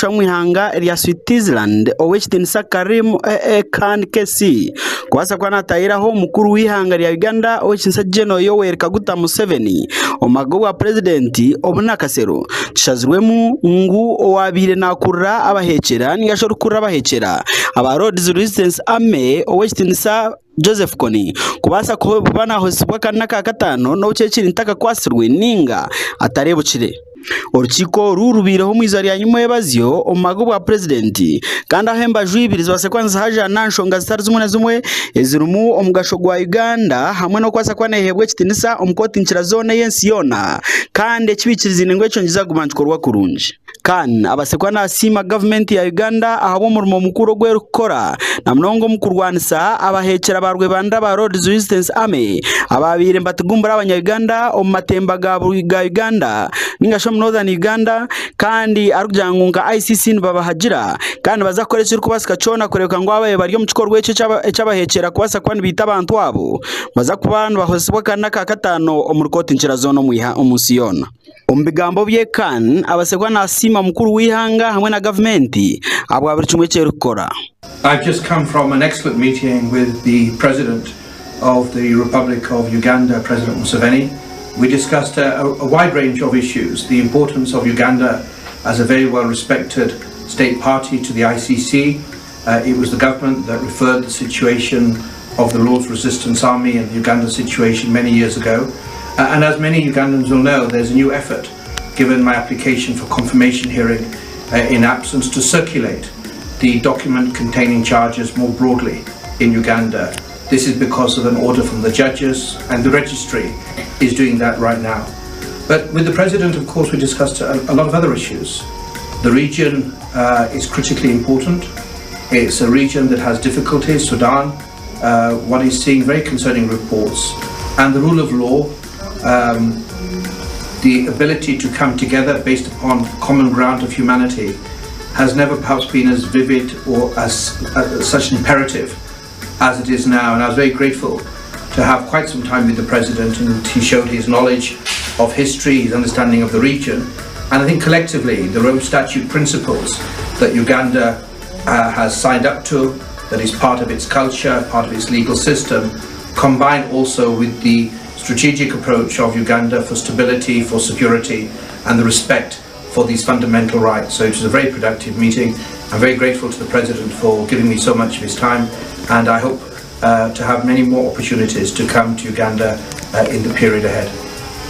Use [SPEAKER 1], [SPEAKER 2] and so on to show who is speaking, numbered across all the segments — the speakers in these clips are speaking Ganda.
[SPEAKER 1] Orikushangwa omu ihanga erya Switzerland, Ow'ekitinisa Karim Khan KC kubaasa kuba natahiraho omukuru w'eihanga rya Uganda, Ow'ekitinisa General Yoweri Kaguta Museveni, omu maka g'obwa purezidenti. Obu nakasero kishazirwemu ngu owabaire nakurira abahekyera ningashi orikukurira abahekyera aba Lord's Resistance Army, Ow'ekitinisa Joseph Kony, kubaasa kuba nahozesibwa akana n'akakataano n'obu kyekiri ntakakwasirwe ninga atarebukire. Orukiiko oru rubaireho omu izooba rya nyimwebazyo omu maka g'obwa purezidenti, kandi aho embaju ibiri zibaase kuba nizihajana aha nshonga zitari zimwe na zimwe ezirimu omugasho gwa Uganda hamwe n'okubaasa kuba neheebwa ekitiinisa omu kooti nkira zoona ey'ensi yoona, kandi ekibikiriziine ngu ekyo nikiza kuguma nikikorwa kurungi. Khan abaase kuba nasiima gavumenti ya Uganda ahabw'omurimo mukuru ogu erikukora, na munonga omu kurwanisa abahekyera ba rwebanda ba Lord's Resistance Army ababaire nibatugumbura abanya-Uganda omu matemba ga Uganda ningashi omu Northern Uganda, kandi arikugira ngu nka ICC nibabahagira kandi nibaza kukora ekirikubaasika kyona kureebeka ngu ababaire bari omu kikorwa ekyo eky'abahekyera kubaasa kuba nibaita abantu abo baza kuba nibahozesibwa akana n'akakataano omuri kooti nkira zoona omu nsi yoona. Omu bigambo bye, Khan abaase kuba nasiima mukuru w'eihanga hamwe na gavumenti ahabwa buri kimwe ekyerikukora.
[SPEAKER 2] I've just come from an excellent meeting with the President of the Republic of Uganda, President Museveni. We discussed a wide range of issues, the importance of Uganda as a very well respected state party to the ICC. It was the government that referred the situation of the Lord's Resistance Army and the Uganda situation many years ago. And as many Ugandans will know, there's a new effort, given my application for confirmation hearing in absence, to circulate the document containing charges more broadly in Uganda. This is because of an order from the judges, and the registry is doing that right now. But with the president, of course, we discussed a lot of other issues. The region is critically important. It's a region that has difficulties. Sudan, one is seeing very concerning reports, and the rule of law, the ability to come together based upon common ground of humanity, has never perhaps been as vivid or as such an imperative as it is now. And I was very grateful to have quite some time with the president, and he showed his knowledge of history, his understanding of the region, and I think collectively the Rome Statute principles that Uganda has signed up to, that is part of its culture, part of its legal system, combined also with the strategic approach of Uganda for stability, for security, and the respect for these fundamental rights. So it was a very productive meeting. I'm very grateful to the President for giving me so much of his time, and I hope to have many more opportunities to come to Uganda in the period ahead.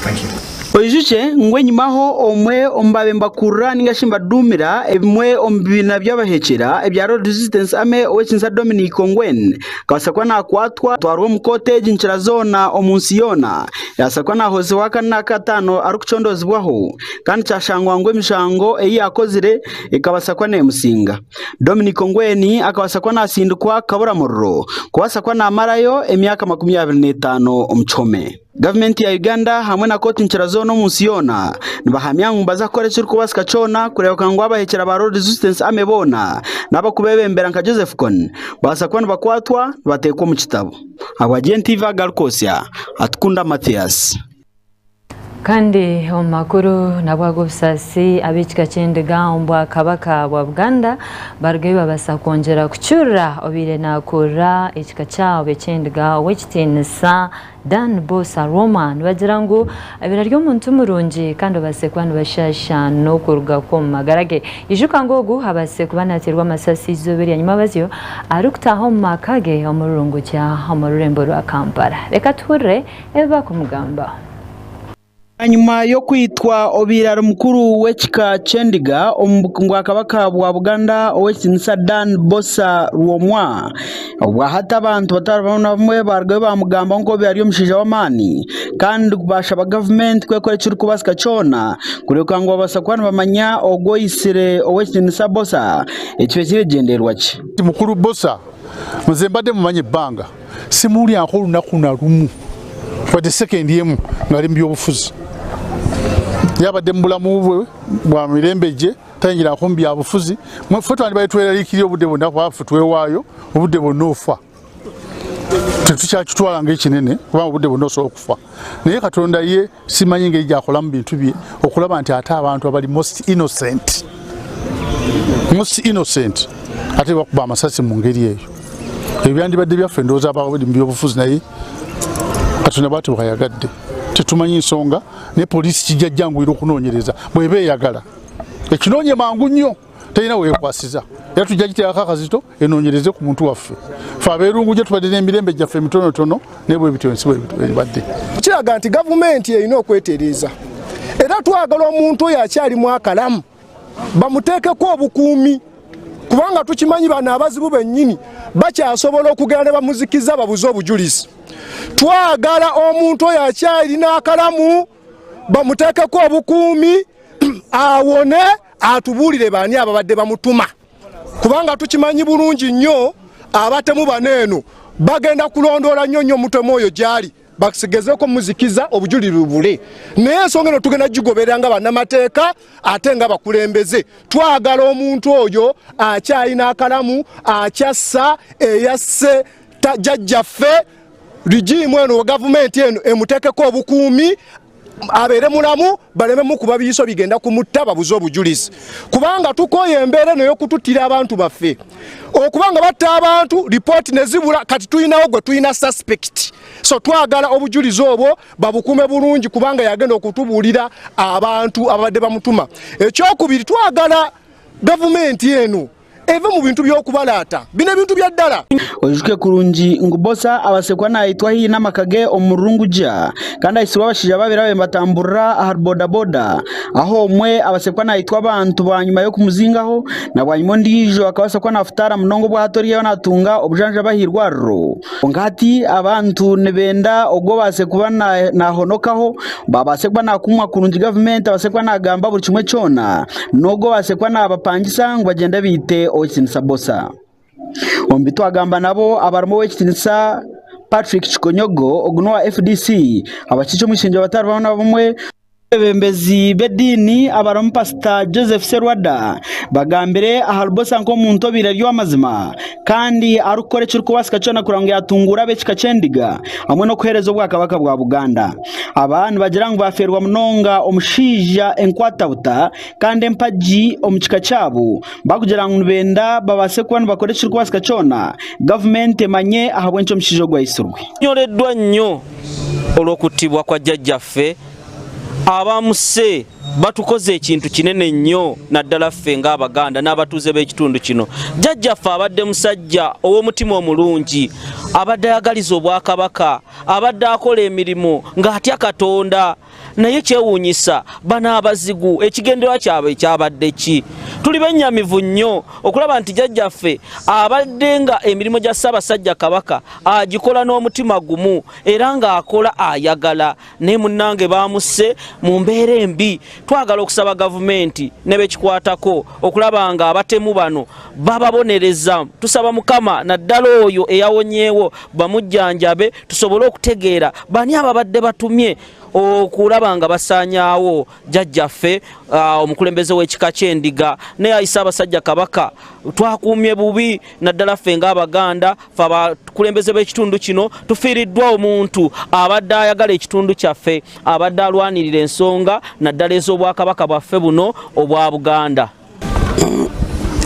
[SPEAKER 2] Thank you.
[SPEAKER 1] Oijukye ngu enyimaho omwe omu babe mbakurira ningashi mbadumira ebimwe omu bibiina by'abahekyera ebya Lord Resistance Army, Ow'ekitinisa Dominic Ongwen, akabasa kuba nakwatwa atwarwa omu kooti egi nkira zoona omu nsi yoona, yaasa kuba nahozesibwa akana n'akataano arikucondozibwaho, kandi kyashangwa ngu emishango ei yakozire ekabasa kuba nemusinga. Dominic Ongwen akabasa kuba nasindikwa kaburamuriro kubaasa kuba namarayo emyaka 25 omu kihome. Gavumenti ya Uganda hamwe na kooti nkira zoona omu nsi yoona nibahamya ngu baza kukora ekirikubaasika kyona kureebeka ngu abahekyera ba Lord Resistance Army boona n'abakubebembera nka Joseph Kony baasa kuba nibakwatwa nibateekwa omu kitabo. Ahabwa GNTV Agarukosya, Atukunda Mathias.
[SPEAKER 3] Kandi omu makuru nabwo ag'obusaasi, ab'ekika ky'endiga omu bwakabaka bwa Buganda barugayo babasa kwongyera kucurira obaire nakurira ekika kyabo eky'endiga, ow'ekitiinisa Dan Bosa Rwomwa. Nibagira ngu abaire ari omuntu murungi kandi babaase kuba nibashasha n'okuruga kw'omu magara ge. Ijuka ngu ogu abaase kuba nateerwa amasasi izooba erya nyuma arikutaaha omu maka ge omu Rurungukya omu rurembo rwa Kampala. Reka tuhurire ebi bakumugamba.
[SPEAKER 1] Hanyuma y'okwitwa obaire ari mukuru w'ekika ky'endiga omu bwakabaka bwa Buganda, ow'ekitinisa Dan Bosa Rwomwa, obwahati abantu batari bamwe na bamwe barugayo bamugamba ngu ari omushaija w'amaani, kandi bashaba gavumenti kwekora ekirikubaasika kyona kureebeka ngu babaasa kuba nibamanya ogwo oyitsire ow'ekitinisa Bosa ekibe kiri ekigyendererwa kye.
[SPEAKER 4] Mukulu Bosa nze mbadde mumanyi ebbanga, simuwulyanko olunaku na lumu wadde sekendi emu ng'ali mu byobufuzi. Yabadde mu bulamu bwe bwa mirembe gye, tayingirako mu byabufuzi. Ffe twandibadde tweraliikirira obudde bwonna kuba ffe twewaayo obudde bwonna ofa, tetukyakitwala ng'ekinene kubanga obudde bwonna osobola okufa. Naye Katonda ye simanyi ngeri gyakolamu bintu bye okulaba nti ate abantu abali most innocent. Most innocent, ate bakuba amasasi mu ngeri eyo. Ebyo byandibadde byaffe, ndowooza abali mu byobufuzi, naye Katonda bwati bwayagadde. Tetumanyi nsonga, naye poliisi kijja jjanguyira okunoonyereza bw'eba eyagala ekinoonye mangu nnyo, terina weekwasiza, era tujja giteekako akazito enoonyereze ku muntu waffe. Fe abeerungu gye tubadde n'emirembe gyaffe emitonotono, naye bwe bityo ensi bwebadde.
[SPEAKER 5] Kiraga nti gavumenti erina okwetereeza, era twagala omuntu oyo akyalimu akalamu bamuteekeko obukuumi, kubanga tukimanyi bano abazibu bennyini bakyasobola okugenda ne bamuzikiza babuze obujulizi. Twagala omuntu oyo akyalina akalamu bamuteekeko obukuumi, awone, atubuulire baani ababadde bamutuma, kubanga tukimanyi bulungi nnyo abatemu bano eno bagenda kulondoola nnyo nnyo omutemu oyo gy'ali, basigezeko muzikiza obujuliri bubule. Naye ensonga eno tugenda gigoberera nga bannamateeka ate nga bakulembeze. Twagala omuntu oyo akyalina akalamu akyassa eyasse jjajjaffe, regime eno, gavumenti eno emuteekeko obukuumi, abeere mulamu, baleme mukuba biyiso bigenda kumutta babuze obujulizi, kubanga tukoye embeera eno ey'okututtira abantu baffe, okuba nga batta abantu, ripooti ne zibula. Kati tulinawo gwe tulina suspect, so twagala obujulizi obwo babukume bulungi, kubanga yagenda okutubuulira abantu ababadde bamutuma. Ekyokubiri, twagala gavumenti eno eve mu bintu by'okubalaata bino ebintu bya ddala.
[SPEAKER 1] Oijuke kurungi ngu Bosa abasekwa nayitwa hihi n'amaka ge omu Rungujja, kandi ahisibwa abashija babiri abe batamburira aha bodaboda, aho omwe abasekwa nayitwa abantu bwanyuma y'okumuzingaho, na bwanyuma ondiijo akabasa kuba nafutara munonga obwahatoriyeho natunga obujanjabi ah'irwariro. Konka hati abantu nibenda ogwo baase kuba nahonokaho, babase kuba nakumwa kurungi gavumenti, abase kuba nagamba buri kimwe kyona n'ogwo baase kuba nabapangisa ngu bagyende biite owekitinisa Bosa. Ombi twagamba nabo abarimu owekitinisa Patrick Kikonyogo, ogu n'owa FDC, abakiiki omushinja batari bamwe na bamwe, abebembezi b'eddiini abarimu Pasita Joseph Serwada, bagambire aha Bosa nk'omuntu obaire ari ow'amazima kandi arikukora ekirikubaasika kyona kugira ngu yatungura ab'ekika ky'endiga hamwe n'okuheereza obwakabaka bwa Buganda. Aba nibagira ngu baferwa munonga omushaija enkwatabuta kandi empagi omu kika kyabo, bakugira ngu nibenda babase kuba nibakora ekirikubaasika kyona gavumenti emanye ahabw'enki omushaija ogwo aisirwe.
[SPEAKER 6] Nyoleddwa nnyo olw'okuttibwa kwa jjajjaffe. Abamuse batukoze ekintu kinene nnyo, naddala ffe ng'Abaganda n'abatuuze b'ekitundu kino. Jjajjaffe abadde musajja ow'omutima omulungi, abadde ayagaliza obwakabaka, abadde akola emirimu ng'atya Katonda, naye kyewuunyisa bano abazigu ekigendererwa kyabwe ekyabadde ki? Tuli bennyamivu nnyo okulaba nti jjajjaffe abadde nga emirimu gya Ssaabasajja Kabaka agikola n'omutima gumu era ng'akola ayagala, naye munnange bamusse mu mbeera embi. Twagala okusaba gavumenti ne bekikwatako okulaba nga abatemu bano bababonereza. Tusaba Mukama, naddala oyo eyawonyeewo bamujjanjabe, tusobole okutegeera bani ababadde batumye okulaba nga basaanyaawo jjajjaffe, omukulembeze w'ekika ky'endiga. Naye ayi Ssaabasajja Kabaka, twakuumye bubi, naddala ffe ng'Abaganda, fe abakulembeze b'ekitundu kino tufiiriddwa omuntu abadde ayagala ekitundu kyaffe, abadde alwanirira ensonga naddala ez'obwakabaka bwaffe buno obwa Buganda.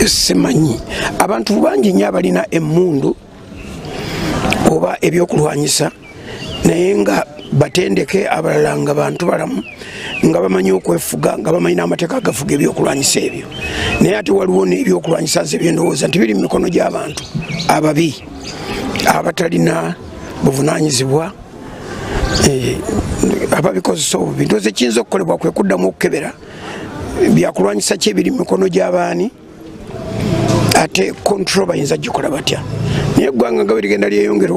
[SPEAKER 7] Simanyi, abantu bangi nnyo abalina emmundu oba ebyokulwanyisa, naye nga batendeke, abalala nga bantu balamu, nga bamanyi okwefuga, nga bamanyi n'amateeka agafuga ebyokulwanyisa ebyo. Naye ate waliwo n'ebyokulwanyisa nze byendowooza nti biri mu mikono gy'abantu ababi abatalina buvunanyizibwa, ababikozesa obubi. Ndowooza ekiyinza okukolebwa kwe kuddamu okukebera byakulwanyisa ki ebiri mu mikono gy'abaani, ate control bayinza gikola batya. Naye eggwanga nga bwerigenda lyeyongera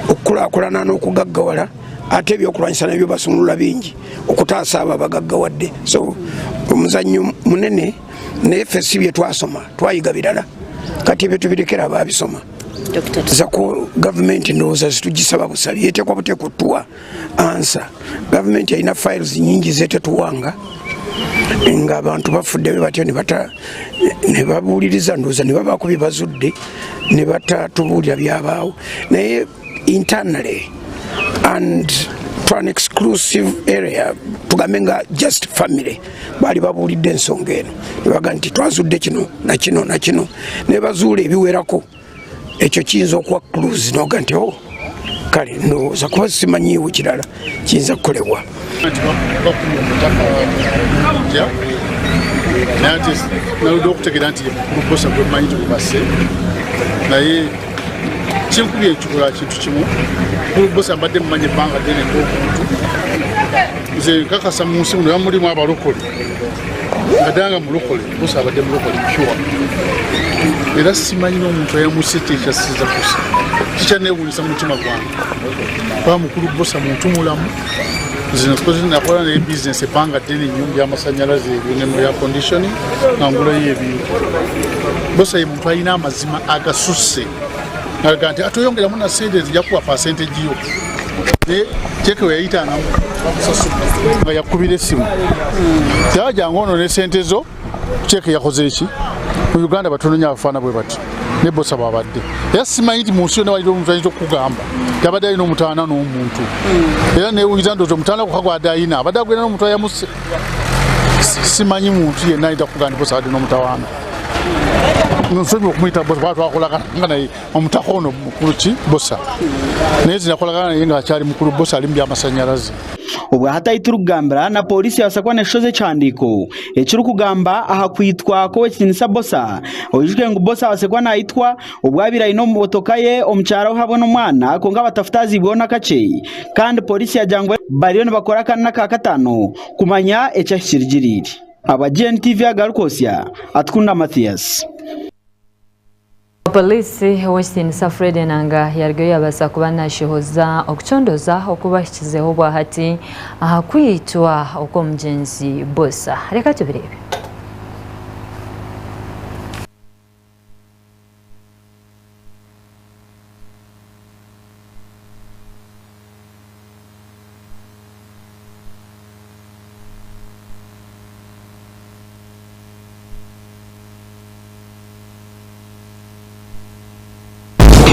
[SPEAKER 7] okukulaakulana n'okugaggawala, ate ebyokulwanyisa nabyo basumulula bingi okutaasa abo abagaggawadde. So omuzannyo munene, naye ffe si bye twasoma, twayiga birala. Kati ebyo tubirekera abaabisoma. Zako gavumenti ndowooza zitugisaba busabi, eteekwa buteeka otuwa answer. Gavumenti erina files nyingi zetetuwanga, ng'abantu bafudde be batyo ne babuuliriza, ndowooza ne babaako bye bazudde ne batatubuulira byabaawo. Naye internally and To an exclusive area, tugambe nga just family, baali babuulidde ensonga eno nebaga nti twazudde kino nakino nakino, nebazuula ebiwerako. Ekyo kiyinza okuwa clues noga nti o kale ndowooza kuba simanyiiwo kirala kiyinza kukolebwa.
[SPEAKER 4] Naye ate naludde okutegeera nti mukulu Bosa gwe mmanyi tigubasse, naye kinkubye ekikola kintu kimu. Mukulu Bosa mbadde mumanyi ebbanga ddene ng'omuntu. Nze nkakasa mu nsi muno mulimu abalokole, nga ddala nga mulokole. Bosa abadde mulokole pure, era simanyi n'omuntu ayamusse kyekyasiza kusa kikyanewuunyisa mu mutima gwange, kuba mukulu Bosa muntu mulamu. Nze nakola naye bizinesi ebbanga ddene nnyo mu byamasanyalaze ebyo ne mu air conditioning, nga ngulayo ebintu. Bosa ye muntu alina amazima agasusse, alaga nti atoyongeramu na sente, nzija kuwa percentage yo. Naye kyeke we yayitangamu nga yakubira essimu, tewajanga ono ne sente zo. Kyeke yakoze eki mu Uganda batono nnyo abafaana bwe bati, ne Bosa bwabadde. Era simanyi nti mu nsi yonna walira omuntu ayinza okukugamba nti abadde alina omutaana n'omuntu, era newunyiza ndowooza omutaana gwokka gwabadde alina abadde agenda n'omuntu ayamuse. Simanyi muntu yenna ayinza kukugamba nti Bosa abadde n'omutawaana. Nsonyiwa okumuyita Bosa kuba twakolagana nga naye omutaka ono mukulu ki Bosa, naye zinakolagana naye ng'akyali mukulu Bosa ali mu byamasanyalaze.
[SPEAKER 1] Obwo hatayi turikugambira na polisi yabasa kuba neshoza ekihandiiko ekirikugamba aha kwitwa kw'owekitinisa Bosa. Oijuke ngu Bosa abase kuba nayitwa obwabire aine omu motoka ye omukyara we hamwe n'omwana, kwonka batafutaazibweho n'akakye, kandi polisi yagira ngu bariyo nibakora akana n'aka katano kumanya ekyahikirigiriire. Aba GNTV agarikosya Atukunda Mathias.
[SPEAKER 3] Polisi ow'ekitinisa Fred Enanga yarugayo yabasa kuba nashohoza okucondoza okubahikizeho bwahati aha kwitwa okw'omugyenzi Bosa. Reka tubirebe.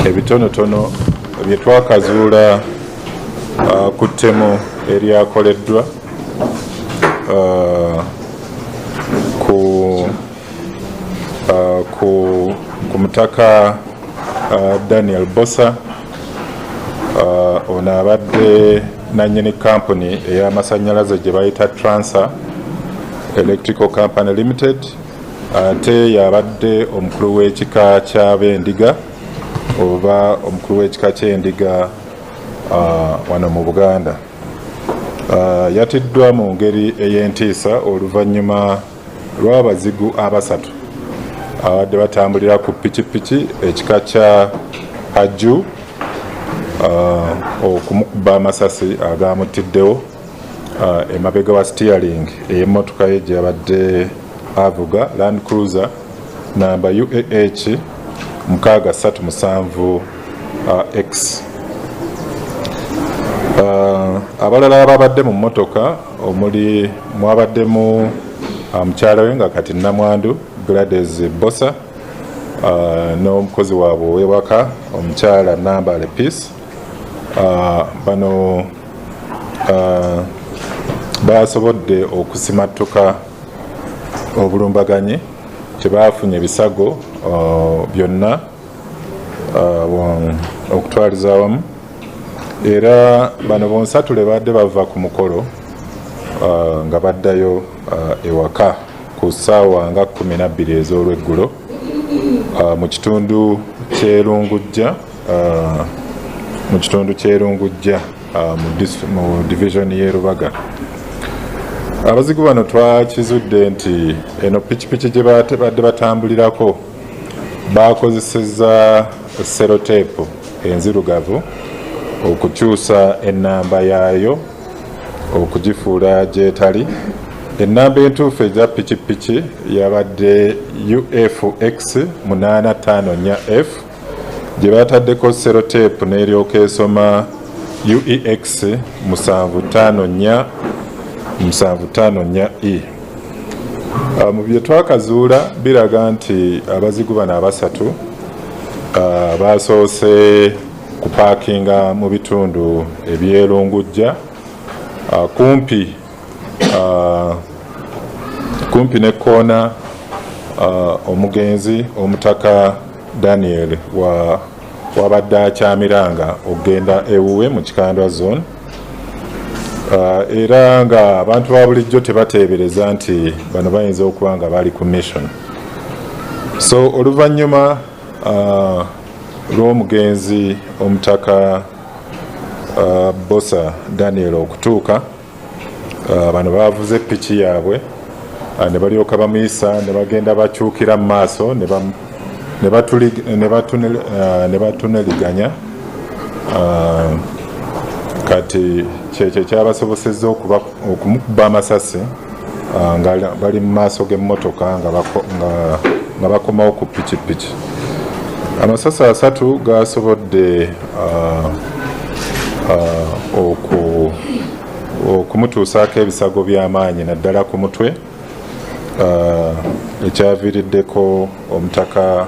[SPEAKER 8] Ebitonotono bye twakazuula ku ttemu eryakoleddwa ku mutaka Daniel Bosa. Ono abadde nannyini kampuni ey'amasannyalaze gye bayita Transa Electrical Company Limited, ate yabadde omukulu w'ekika ky'Abendiga oba omukulu w'ekika ky'Endiga wano mu Buganda. Yatiddwa mu ngeri ey'entiisa oluvannyuma lw'abazigu abasatu abadde batambulira ku pikipiki ekika kya Haju okumukuba amasasi agamuttiddewo emabega wa steering ey'emmotoka ye gye yabadde avuga, Land Cruiser namba UAH 637 X. Abalala ababadde mu mmotoka omuli mwabaddemu mukyala we nga kati namwandu Gladys Bosa n'omukozi waabwe ow'ewaka omukyala Nambale Peace. Bano basobodde okusimattuka obulumbaganyi, tebafunye bisago byonna okutwaliza awamu. Era bano bonsatule badde bava ku mukolo nga baddayo ewaka ku ssaawa nga 12 ez'olweggulo mu kitundu ky'Erungujja, mu kitundu ky'Erungujja mu division y'e Rubaga. Abazigu bano twakizudde nti eno pikipiki gye badde batambulirako bakozesezza seroteepu enzirugavu okukyusa ennamba yaayo okugifuula gyetali. Ennamba entuufu eza pikipiki yabadde UFX 854F, gye bataddeko seroteepu n'eryoka esoma UEX 754 754E. Mu bye twakazuula biraga nti abazigu bano abasatu basoose kupaakinga mu bitundu eby'Erungujja. Kumpi kumpi ne koona omugenzi omutaka Daniel wabadde akyamiranga okugenda ewuwe mu Kikandwa Zone. Era nga abantu ba bulijjo tebateebereza nti bano bayinza okuba nga bali ku mission. So oluvannyuma lw'omugenzi omutaka Bosa Daniel okutuuka, bano bavuze piki yaabwe ne balyoka bamuyisa ne bagenda bakyukira mu maaso ne batuneliganya. Kati kyekyo kyabasobosezza okumukuba amasasi nga bali mu maaso g'emmotoka nga bakomawo ku pikipiki. Amasasi 3 gasobodde okumutuusaako ebisago by'amaanyi naddala ku mutwe, ekyaviiriddeko omutaka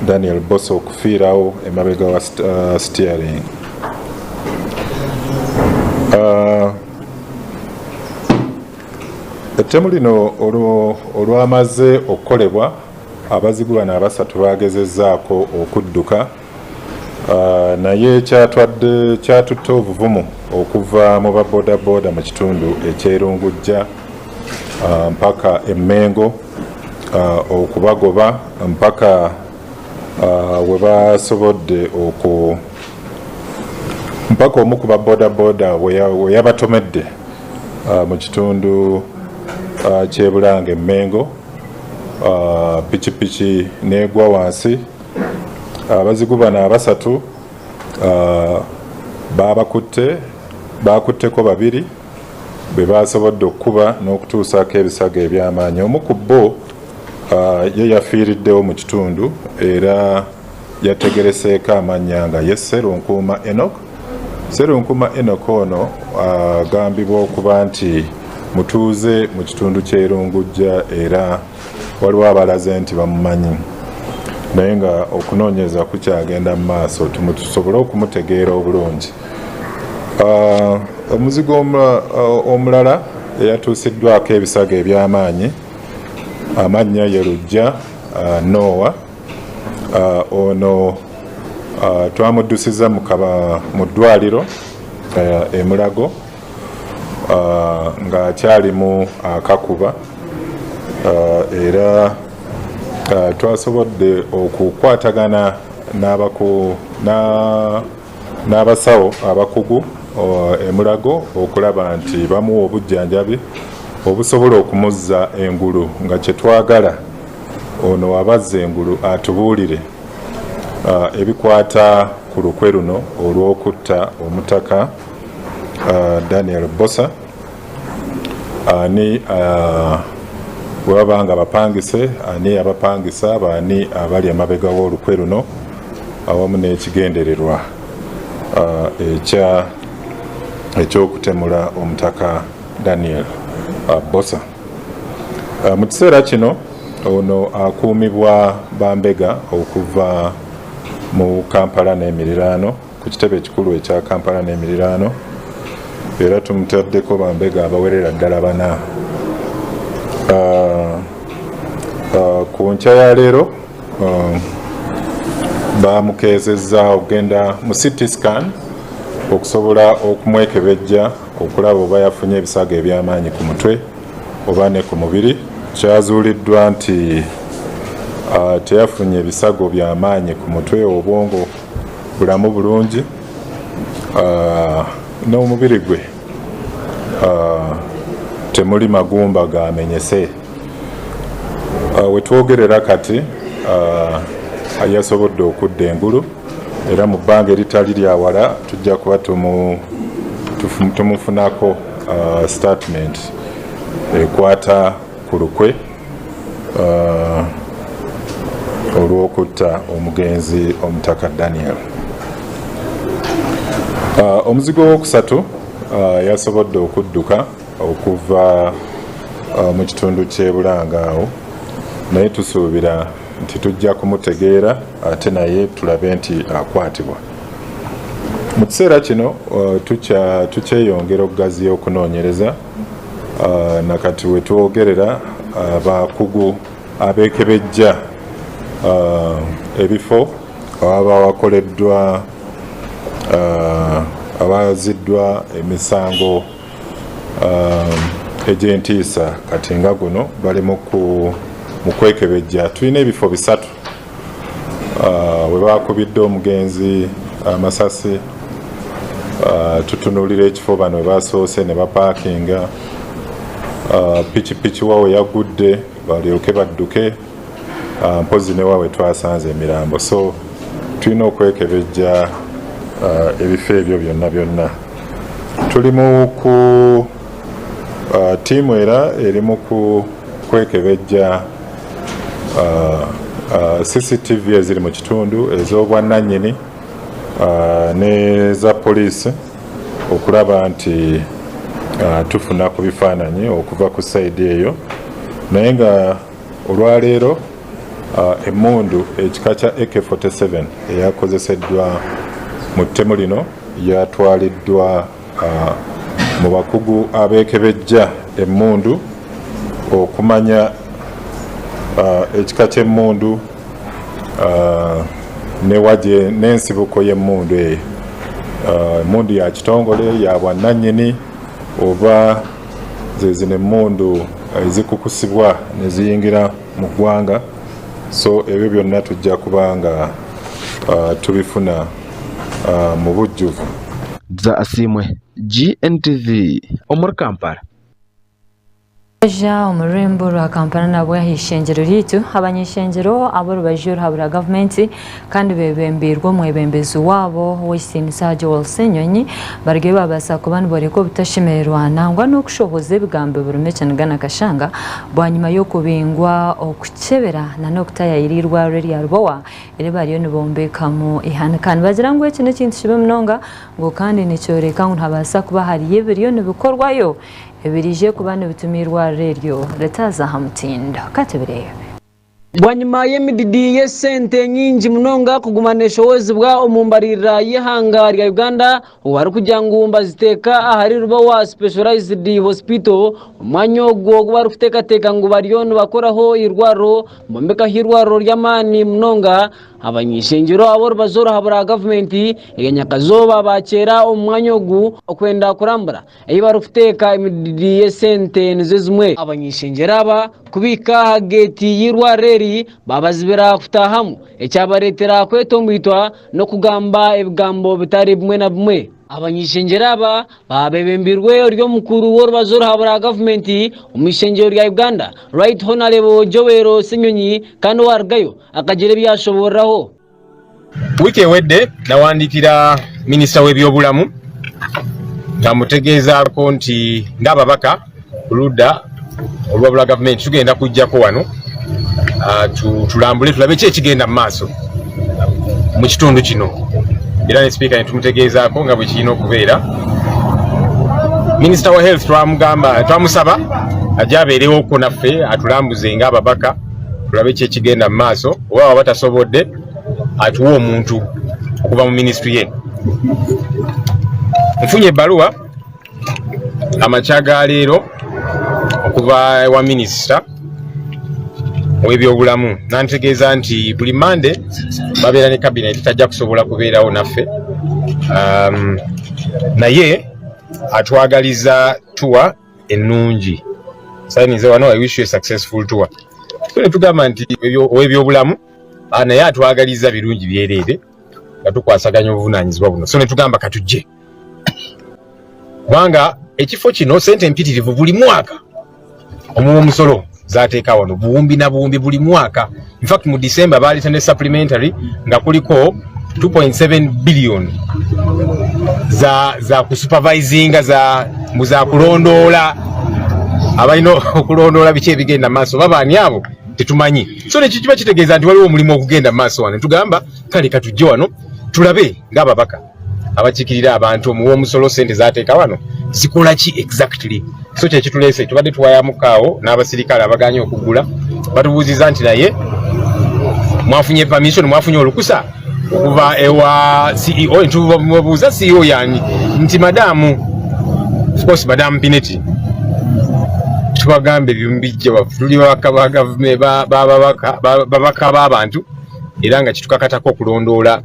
[SPEAKER 8] Daniel Bosa okufiirawo emabega wa steering. Ettemu lino olwamaze okukolebwa, abazigu bano 3 bagezezzaako okudduka, naye kyatutte obuvumu okuva mu babodaboda mu kitundu eky'Erungujja mpaka Emmengo, okubagoba mpaka we basobodde mpaka omu ku babodaboda we yabatomedde mu kitundu ky'Ebulanga Emmengo, pikipiki n'egwa wansi. Abazigu bano 3 bakutteko 2 be basobodde okukuba n'okutuusaako ebisago eby'amaanyi. Omu ku bo ye yafiiriddewo mu kitundu era yategereseeko amannya nga ye Sserunkuuma Enoch. Sserunkuuma Enoch ono agambibwa okuba nti mutuuze mu kitundu ky'Erungujja era waliwo abalaze nti bamumanyi, naye nga okunoonyereza kukyagenda mu maaso tusobole okumutegeera obulungi. Omuzigo omulala eyatuusiddwako ebisago eby'amaanyi amannya ye Lujja Noah. Ono twamuddusiza mu ddwaliro e Mulago ng'akyalimu akakuba, era twasobodde okukwatagana n'abasawo abakugu e Mulago okulaba nti bamuwa obujjanjabi obusobola okumuzza engulu, nga kye twagala ono abazza engulu atubuulire ebikwata ku lukwe luno olw'okutta omutaka Daniel Bosa, ani bwe baba nga bapangise, ani abapangisa, baani abali emabega w'olukwe luno, awamu n'ekigendererwa ekyokutemula omutaka Daniel Bosa. Mu kiseera kino ono akuumibwa bambega okuva mu Kampala n'emiriraano, ku kitebe ekikulu ekya Kampala n'emiriraano, era tumutaddeko bambega abawerera ddala 4. Ku nkya ya leero bamukeezezza okugenda mu CT scan okusobola okumwekebejja okulaba oba yafunye ebisago eby'amaanyi ku mutwe oba ne ku mubiri. Kyazuuliddwa nti teyafunye ebisago by'amaanyi ku mutwe, obwongo bulamu bulungi, n'omubiri gwe temuli magumba gamenyese. Wetwogerera kati yasobodde okudda engulu, era mu bbanga eritali lya wala tujja kuba tumufunako statement ekwata ku lukwe olw'okutta omugenzi omutaka Daniel. Omuzigo ow'okusatu yasobodde okudduka okuva mu kitundu ky'e Bulanga awo, naye tusuubira nti tujja kumutegeera ate naye tulabe nti akwatibwa. Mu kiseera kino tukyeyongera okugaziya okunoonyereza, nakati we twogerera abakugu abeekebejja ebifo awaba wakoleddwa, abaziddwa emisango egy'entiisa kati nga guno, bali mu kwekebejja. Tulina ebifo 3 we bakubidde omugenzi amasasi. Tutunuulira ekifo bano we basoose ne bapaakinga pikipiki, wawe yagudde balyoke badduke, mpozi ne wawe twasanze emirambo. So tulina okwekebejja ebifo ebyo byonna byonna. Tuli mu ku ttiimu era eri mu kwekebejja CCTV eziri mu kitundu ez'obwannannyini n'eza poliisi, okulaba nti tufuna ku bifaananyi okuva ku side eyo. Naye nga olwaleero emmundu ekika kya AK47 eyakozeseddwa mu ttemu lino yatwaliddwa mu bakugu abeekebejja emmundu okumanya ekika ky'emmundu newaje n'ensibuko y'emmundu eyo. Emmundu ya kitongole, ya bwannannyini, oba ze zino emmundu ezikukusibwa ne ziyingira mu ggwanga. So ebyo byonna tujja kuba nga tubifuna mu bujjuvu.
[SPEAKER 9] Za Asimwe, GNTV, omuri Kampala.
[SPEAKER 3] Ja omu rurembo rwa Kampala nabwo aha ishengero ryaitu, abanyeshengero ab'orubaju ruhabura gavumenti kandi bebembeirwe omwebembezi waabo w'ekitiinisa Joel Ssenyonyi barigye babaasa kuba niboreka obutashemererwa nangwa n'okushohoza ebigambo birimu ekiniga kashanga bwanyima y'okubingwa okukyebera na n'okutayayira irwariro erya Rubowa eri bariyo nibombekamu ihanika. Nibagira ngu eki n'ekintu kibi munonga, ngu kandi nikyoreka ngu nihabaasa kuba hariyo ebiriyo nibikorwayo ebirije kuba nibituma irwariro eryo ritaza aha mutindo. Katubirebe.
[SPEAKER 10] Bwanyima y'emididi y'esente nyingi munonga kuguma neshowozibwa omu mbarira y'ihanga rya Uganda, barikugira ngu mbaziteeka ahari Rubowa Specialized Hospital, omwanya ogwo ogu barikuteekateeka ngu bariyo nibakoraho irwariro, bombekaho irwariro ry'amaani munonga, abanyishengero ab'orubazo ruhabura gavumenti eya Nyakazooba bakyera omu mwanya ogu okwenda kurambura ei barikuteeka emididi y'esente nizo zimwe. Abanyishengero aba kubiika aha geeti y'irwariro eri babazibira kutahamu, ekyabareetera kwetombwitwa n'okugamba ebigambo bitari bimwe na bimwe. Abanyishengero aba babebembirwe ori omukuru w'orubazo ruhabura gavumenti omu ishengero rya Uganda, Right Honorable Joel Ssenyonyi, kandi owarugayo akagira ebyashoboraho.
[SPEAKER 11] Wiiki ewedde nawandiikira minisita w'ebyobulamu nga mutegeezaako nti ng'ababaka ku ludda olwabula gavumenti tugenda kujjako wano tulambule tulabe ki ekigenda mu maaso mu kitundu kino, era ne sipiika ne tumutegeezaako nga bwe kirina okubeera. Minisita wa health twamugamba, twamusaba ajje abeerewoko naffe atulambuze ng'ababaka tulabe ki ekigenda mu maaso, oba waba tasobodde atuwe omuntu okuva mu minisitule ye. Nfunye ebbaluwa amakya ga leero okuva ewa minisita ow'ebyobulamu, nantegeeza nti buli Mande babeera ne cabinet, tajja kusobola kubeerawo naffe, naye atwagaliza tour ennungi. Sayinize wano, "I wish you a successful tour." So ne tugamba nti ow'ebyobulamu naye atwagaliza birungi byereere nga tukwasaganya obuvunaanyizibwa buno. So ne tugamba katujje, kubanga ekifo kino sente empitirivu buli mwaka omuwa omusolo zateeka wano buwumbi na buwumbi buli mwaka. In fact, mu December baleeta ne supplementary nga kuliko 2.7 billion za kusupervisinga, za mu za kulondoola, abalina okulondoola biki ebigenda mu maaso. Babaani abo tetumanyi. So nekyo kiba kitegeeza nti waliwo omulimu ogugenda mu maaso wano. Tugamba kale katujje wano tulabe ng'ababaka abakiikirira abantu, omuwa omusolo sente zateeka wano zikola ki exactly. So kyekituleese. Tubadde tuwayamukaawo n'abasirikale abaganye okuggula, batubuuziza nti naye mwafunye permission, mwafunye olukusa Okuva ewa CEO, tubabuuza CEO yani nti madamu, of course madamu Pinetti, tubagambe ebimu bijja waffe tuli babaka ba gavumenti, babaka b'abantu, era nga kitukakatako okulondoola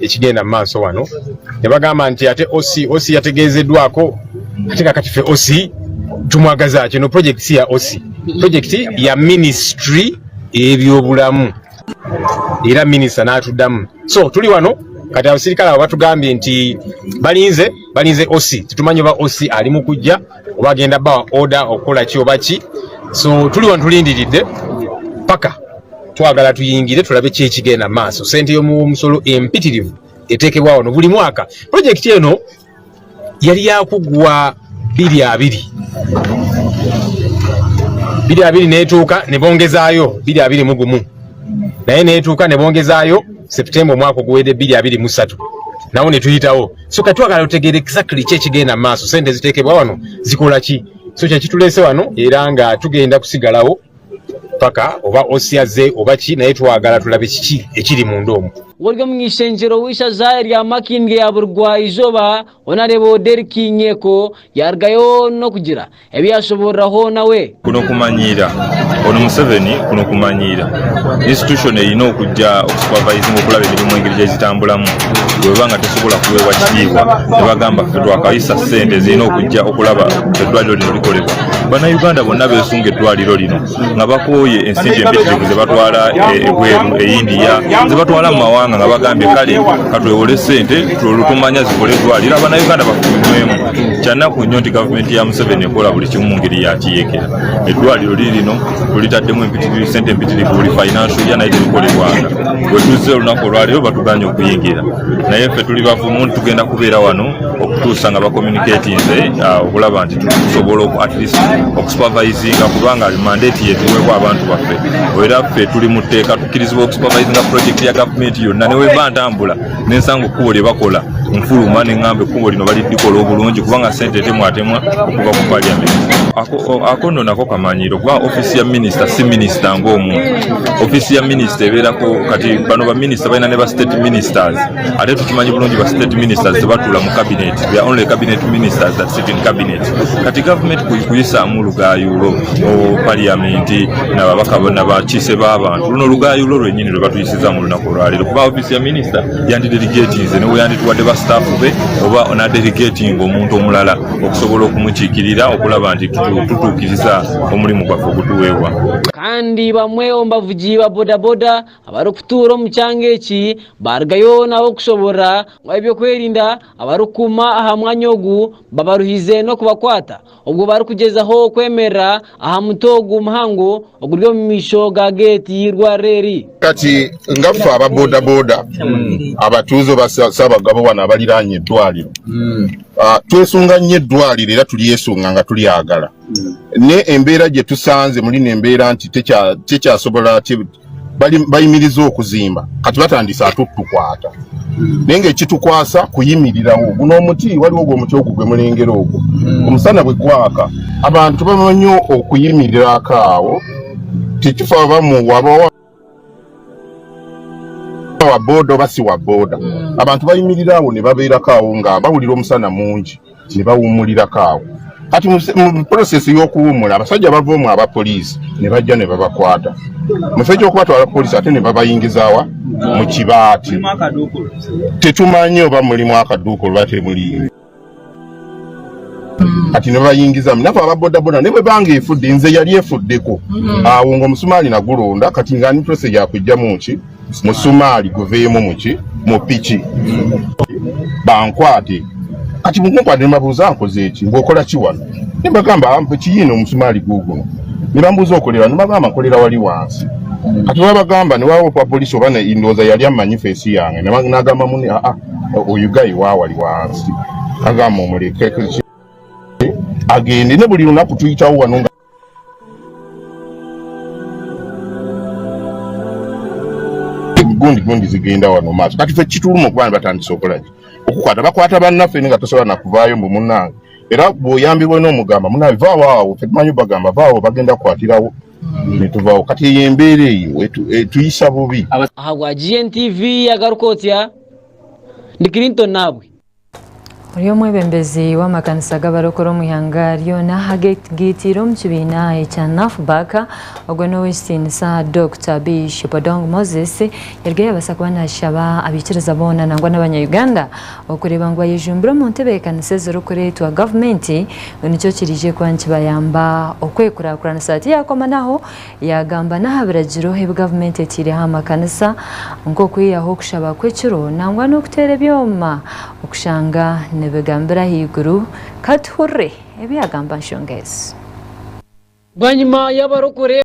[SPEAKER 11] ekigenda mu maaso wano. Ne bagamba nti ate OC yategeezeddwako, ate kakati ffe OC tumwagaza ki? No, project si ya OC, project ya ministry ey'ebyobulamu, era minisita n'atuddamu. So tuli wano kati, abasirikale abo batugambye nti balinze OC. Tetumanyi oba OC ali mu kujja oba agenda bawa order okukola ki oba ki. So tuli wano tulindiridde paka twagala tuyingire tulabe ki ekigenda mu maaso. Sente y'omuwomusolo empitirivu eteekebwa wano buli mwaka. Projekiti eno yali yakuggwa 2020, 2020 netuuka ne bongezaayo 2021, naye netuuka ne bongezaayo September omwaka oguwedde 2023, nawo ne tuyitawo. So kati twagala tutegeere exactly ki ekigenda mu maaso, sente ziteekebwa wano zikola ki. So kyekituleese wano, era nga tugenda kusigalawo paka oba OC azze oba ki, naye twagala tulabe kiki ekiri munda omwo.
[SPEAKER 10] Ori omu ishengyero w'ishaza rya Makindye ya burugwa izooba, Honorable Derrick Nyeko, yarugayo n'okugira ebi yashoboraho nawe.
[SPEAKER 8] Kuno kumanyiira ono Museveni, kuno kumanyiira institution erina okujja okusupervising, okulaba emirimu engeri gyezitambulamu. Bweba nga tesobola kuweebwa kitiibwa, ne bagamba ffe twakayisa ssente zirina okujja okulaba eddwaliro lino likolebwa. Bannayuganda bonna beesunga eddwaliro lino nga bakooye ensimbi empitirivu ze batwala ebweru, e India, ze batwala mu mawanga, nga bagambye kale katwewole ssente tumanya zikole eddwaliro, abannayuganda bafunywemu. Kyanaku nnyo nti gavumenti ya Museveni ekola buli kimu mu ngeri ya kiyeekera. Eddwaliro lirino tulitaddemu empitirivu, sente empitirivu buli financial year, naye terikolebwanga. Bwe tuzze olunaku olwaleero batuganye okuyingira, naye ffe tuli bavumu, tugenda kubeera wano okutuusa nga bacommunicatinze okulaba nti tusobola at least okusupervisinga, kubanga mandate yetuweebwa abantu baffe, era ffe tuli mu tteeka tukkirizibwa okusupervisinga project ya gavumenti yonna. Ne wemba ntambula nensanga ekkubo lye bakola, nfuluma neŋŋamba ekkubo lino balidikola obulungi, kubanga sente etemwatemwa okuva ku parliament. Ako nno nako kamanyiro, kuba ofiisi ya minisita si minisita ng'omuntu. Ofiisi ya minisita ebeerako kati bano baminisita balina ne ba state ministers, ate tukimanyi bulungi ba state ministers tebatuula mu cabinet. They are only cabinet ministers that sit in cabinet. Kati gavumenti kuyisaamu lugayulo o parliament nababaka nabakiise b'abantu, luno lugayulo lwennyini lwe batuyisiza mu lunaku olwaleero, kuba ofiisi ya minisita yandidelegatinze ne weyandituwadde ba staff be oba onadelegating omuntu omulala okusobola okumukiikirira okulaba nti tutuukiriza omulimu gwaffe ogutuweebwa.
[SPEAKER 10] Kandi bamwe omu bavugi ba bodaboda abarikutuura omu kyanga eki barugayo nabo kushobora ngu ebyokwerinda abarikukuuma aha mwanya ogu babaruhize n'okubakwata obwo barikugyezaho kwemerera aha muti ogu muhango oguri omu maisho ga geeti y'eirwariro eri.
[SPEAKER 12] Kati nga ffe aba bodaboda abatuuze oba Ssaabagabo wano abaliraanye eddwaliro, twesunga nnyo eddwaliro era tulyesunga nga tulyagala, ne embeera gye tusanze muli nembeera nti tekyasobola bayimiriza okuzimba, kati batandise ate otukwata, naye ng'ekitukwasa kuyimirirawo guno omuti. Waliwo ogwo omuti ogwo gwe mulengera ogwo, omusana bwe gwaka abantu bamanyi okuyimirirako awo, tekifa bamuwaba wa boda oba si wa boda, abantu bayimirira awo ne babeerako awo nga bawulira omusana mungi ne bawummulirako awo. Kati mu process y'okuwummula, abasajja bava omwo aba poliisi ne bajja ne babakwata. Mu kifo ky'okubatwala poliisi, ate ne babayingizaawa mu kibaati. Tetumanyi oba mulimu akaduuka oba temuliimu. Kati ne babayingizamu naffe ababodaboda ne bwe banga efudde, nze yali efuddeko awo ng'omusumaali nagulonda. Kati nga ni process yakugjamu ki musumaali guveemu muki mu piki bankwate. Kati mukunkwate ne babuuza nkoze eki, ng'okola ki wano? Ne bagamba kiyiino omusumaali guuguno. Ne bambuuza okolera, ne bagamba nkolera wali wansi. Kati babagamba ne wawo kwa poliisi oba ndowooza yali amanyi face yange, n'agamba muni aa oyo guy waawali wansi, agamba omuleke agende. Ne buli lunaku tuyitawo wano nga gundi gundi zigenda wano maaso. Kati ffe kituluma okuba ne batandise okolaki, okukwata, bakwata bannaffe nga tosobola nakuvaayo mbu munnange, era bw'oyambibwa n'omugamba munnange vaawo awo, ffe tumanyi bagamba vaawo, bagenda kukwatirawo. Netuvaawo kati eyo embeera eyo etuyisa bubi.
[SPEAKER 10] Ahabwa GNTV agaruka otya ndi Clinton Nabwe.
[SPEAKER 3] Ori omwebembezi w'amakanisa g'abarokore omu ihanga ryona ageitiire omu kibiina ekya NAFBAK, ogwo n'owekitiinisa Dr. Bishop Odong Moses, yarugayo yabasa kuba nashaba abaikiriza boona nangwa n'abanya-Uganda okureeba ngu bayejumbira omu ntebeekanisa ezirikureetwa gavumenti, nikyo kirije kuba nikibayamba okwekurakuranisa. Tiyakoma naho, yagamba n'aha biragiro ebi gavumenti eteireho amakanisa, nk'okwihaho okushaba kw'ekiro nangwa n'okuteera ebyoma okushanga nibigambira ahaiguru. Katuhurire ebi yagamba nshonga ezi.
[SPEAKER 10] Bwanyima y'abarokore